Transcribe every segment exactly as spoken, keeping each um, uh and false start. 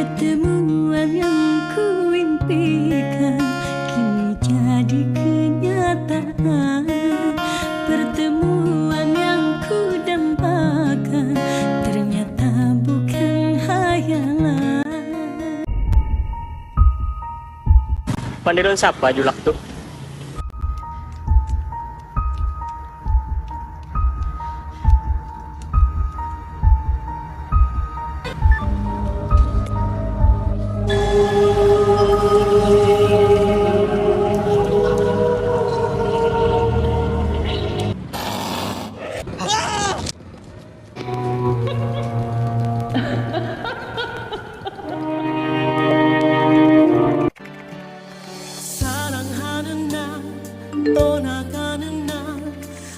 Pertemuan yang kuimpikan kini jadi kenyataan. Pertemuan yang kudambakan ternyata bukan hayalan. Pandiran siapa julak tuh? 사랑하는 날 떠나가는 날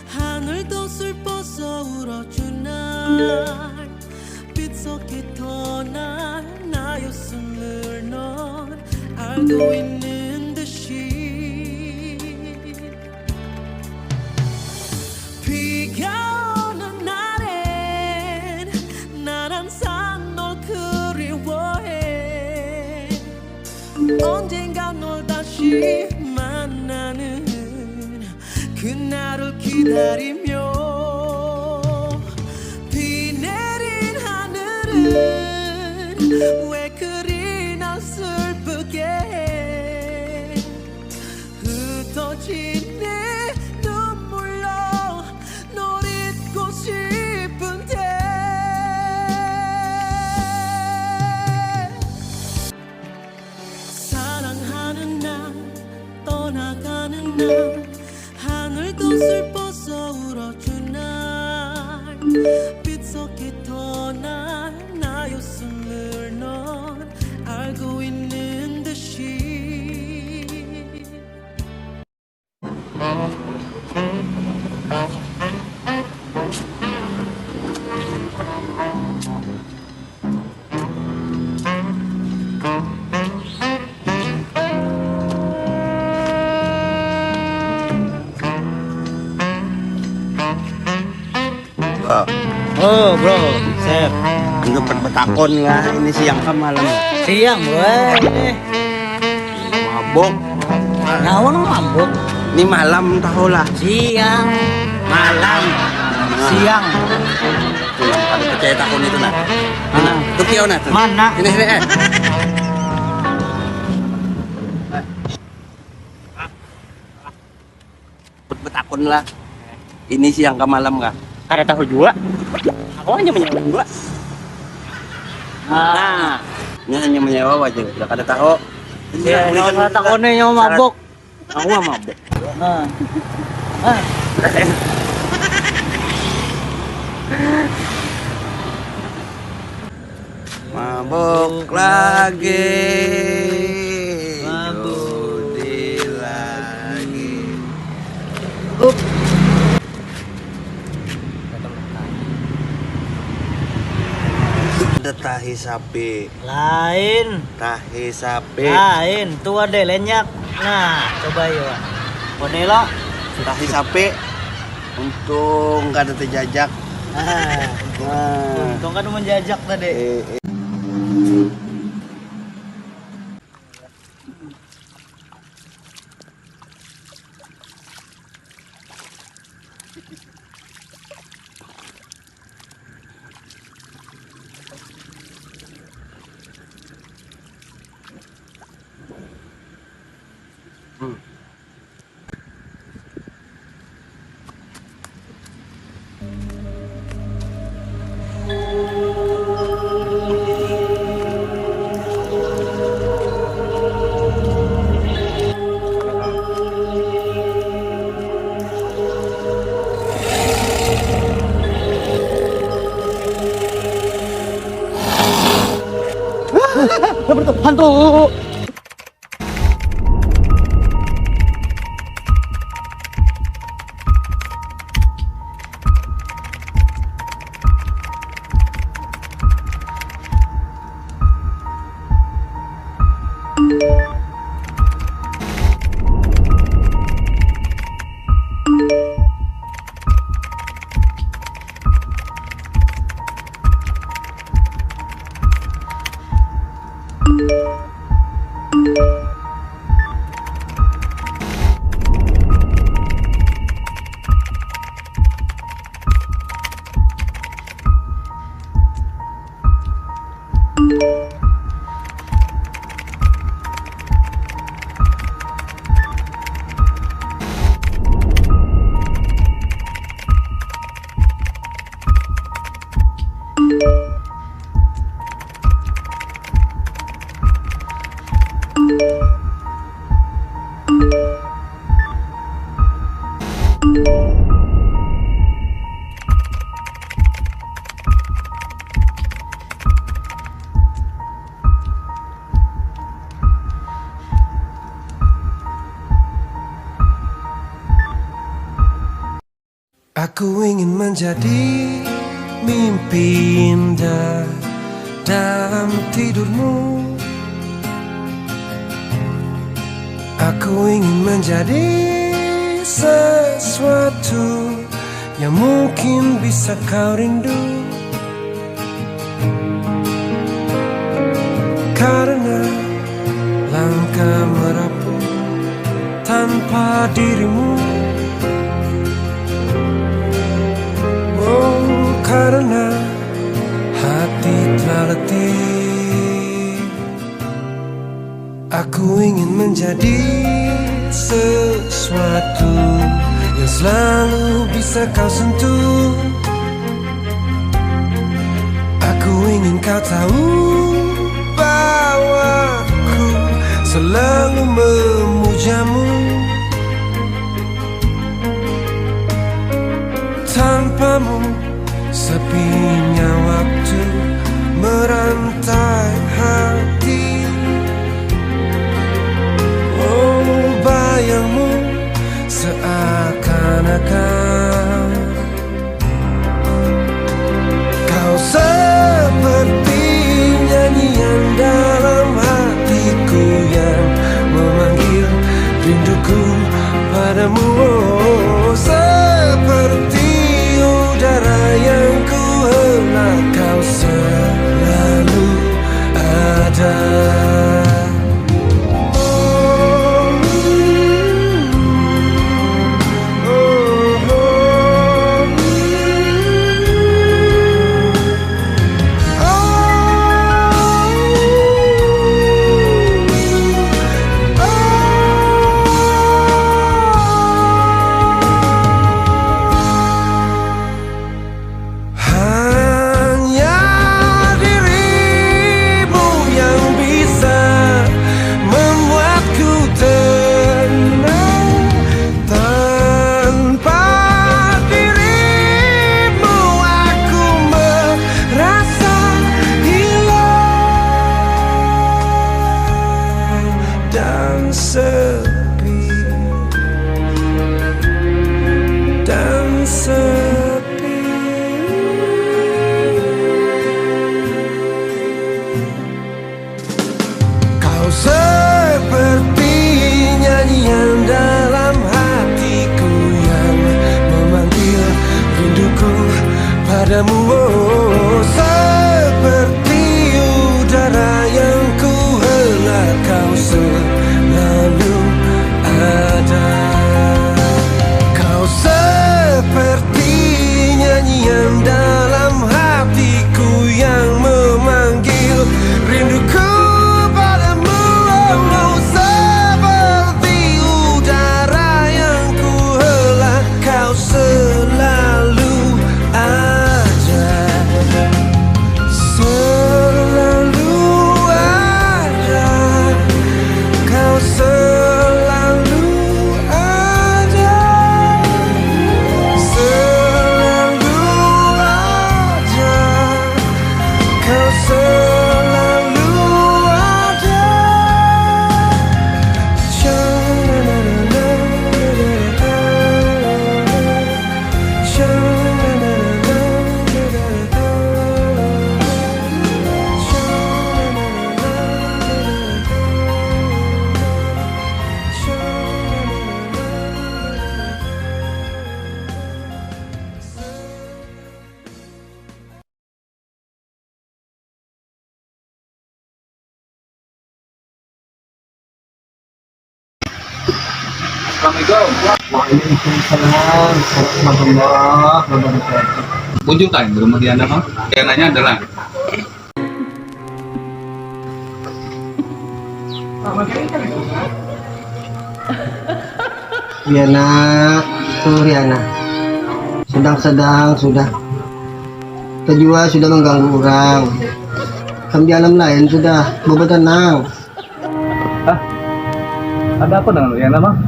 하늘도 슬퍼서 울어주는 날 빗속에 떠난 나였음을 넌 알고 있는 듯이 비가 오는 날엔 난 항상 널 그리워해 언젠가 널 다시 만나는 그날을 기다리며 비 내린 하늘은 왜 그리나 슬프게 해 흩어진 내 눈물로 널 잊고 싶은데 사랑하는 날 떠나가는 날 하늘도 슬퍼서 울어준 날 빗속에 떠난 나였음을 넌 알고 있는 듯이 Oh, bro, Sep. Untuk berbetakon lah, ini siang ke malam. Siang, weh. Mabok. Nyawa nang mabok. Ini malam tahu lah. Siang, malam, siang. Tuh, ada percaya takon itu nah. Nah, tuh kiau nah tuh. Mana? Ini sini eh. Betakun lah. Ini siang ke malam kah? Kada tahu jua. Aku hanya menyewa jua. Nah, ini hanya menyewa aja, udah kada tahu. Ya, nyawa kada tahu nih, nyawa mabuk. Aku mah mabuk. Nah. Ah. Mabok lagi. Judi lagi. Up. Ada tahi sapi. Lain. Tahi sapi. Lain. Tuh ada lenyak. Nah, coba yuk. Bonelo. Tahi sapi. Untung kada terjajak. Ah, nah. Untung kada menjajak tadi. Eh, eh. Hantu. Aku ingin menjadi mimpi indah dalam tidurmu. Aku ingin menjadi sesuatu yang mungkin bisa kau rindu. Karena langkah merapu tanpa dirimu. Oh, karena hati telah letih. Aku ingin menjadi sesuatu yang selalu bisa kau sentuh. Aku ingin kau tahu bahwa aku selalu memujamu. Tanpamu, sepinya waktu merantai hati. Oh, bayangmu seakan-akan kau seperti nyanyian dalam hatiku yang memanggil rinduku padamu. Oh, seperti udara yang ku hela, kau selalu ada. Hanya dirimu yang bisa membuatku tenang. Tanpa dirimu aku merasa hilang dan sepi, dan sepi. Kau seperti nyanyian dalam hatiku yang memanggil rinduku padamu. Oh, seperti udara yang ku hela, kau selalu ada. Kau seperti nyanyian dalam hatiku yang memanggil rinduku padamu. Seperti udara yang ku hela, kau selalu ada. Selalu ada. Kau selalu ada. Selalu ada. Kau selalu ada. Assalamualaikum. Waalaikumsalam warahmatullahi wabarakatuh. Bujukan rumah Diana, Bang. Diananya adalah. Riana, tuh Riana. Sedang-sedang sudah. Kita jua sudah mengganggu orang. Kam di alam lain sudah, bawa tenang. Hah? Ada apa dengan Riana, Bang?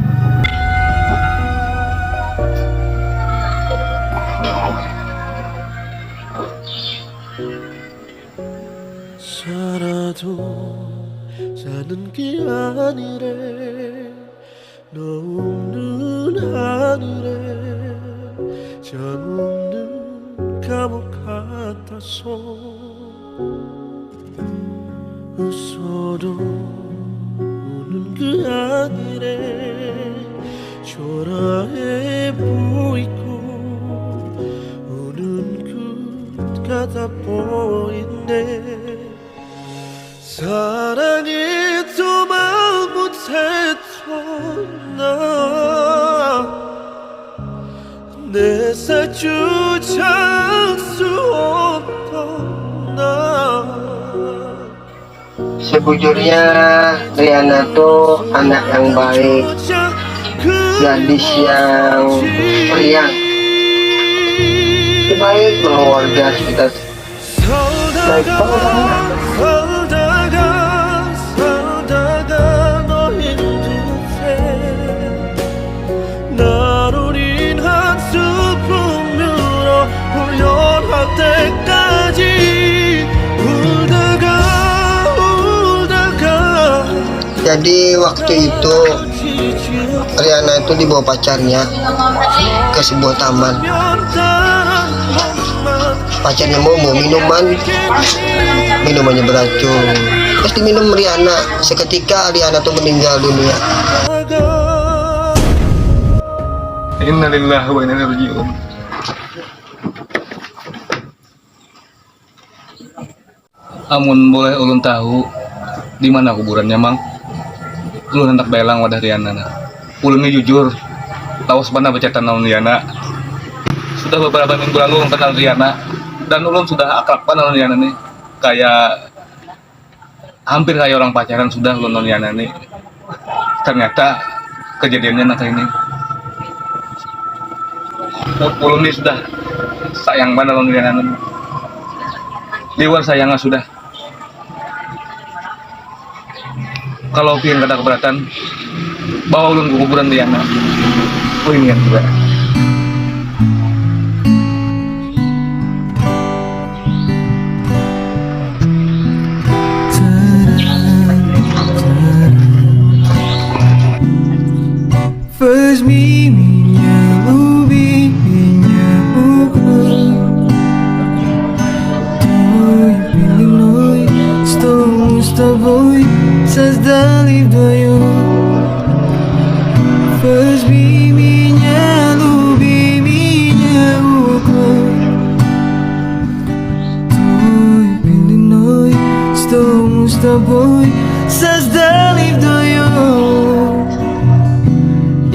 Jangan kamu kata so. Usodo ulun ke akhire. Corae buiku. Ulun kut kata poinde. Sarangi tu malmut setona. Desa cucang suotona. Sebujurnya Riana tuh anak yang baik, gadis yang periang. Baik mengeluarga kita. Baik banget. Jadi waktu itu Riana itu dibawa pacarnya ke sebuah taman. Pacarnya mau mau minuman, minumannya beracun. Terus diminum Riana. Seketika Riana tuh meninggal dunia. Innalillahi wa inna ilaihi rajiun. Amun boleh ulun tahu di mana kuburannya, Mang? Ulun hendak baelang wadah Riana nah. Ulun ni jujur, lawas banar bacatan lawan Riana. Sudah beberapa minggu lalu ulun kenal Riana, dan ulun sudah akrab banar lawan Riana ni. Kaya hampir kaya urang pacaran sudah ulun lawan Riana ni. Ternyata kejadiannya nang kaya ini. Ulun ni sudah sayang banar lawan Riana ni. Liwar sayangnya sudah. Kalau pian kada keberatan, bawa ulun ke kuburan Riana. Ulun niat juga. First miminya lubi minya ukur. Toy pilih loy, stong mustaboy, sas dalib doyo. First miminya lubi minya ukur. Toy pilih loy, stong mustaboy, sas dalib doyo.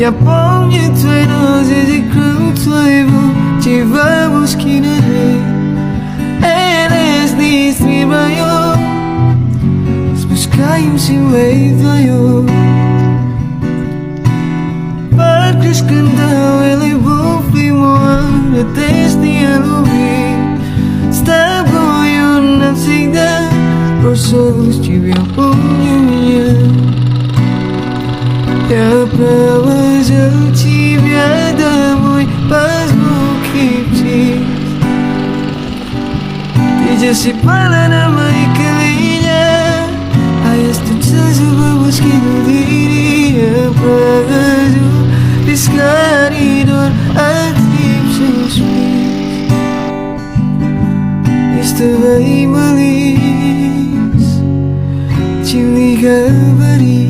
Yapong je tuai no zizi kru tuai bo. Chiva buskina he. Enes ni sni bayo. Spus kayu si wei tuayo. Parkris kenda wele bufli moa. Etes ni alubi. Staboyun napsigda. Rosos chibi yapong nyonya. Ya prawa jauh chibi ada moi pas bukit chis. Tija si pala nama ikalinya. Ayas tu saja babus kinu diri. Ya prawa jauh piskari don atip suspis. Istu bayi malis. Cili kabari.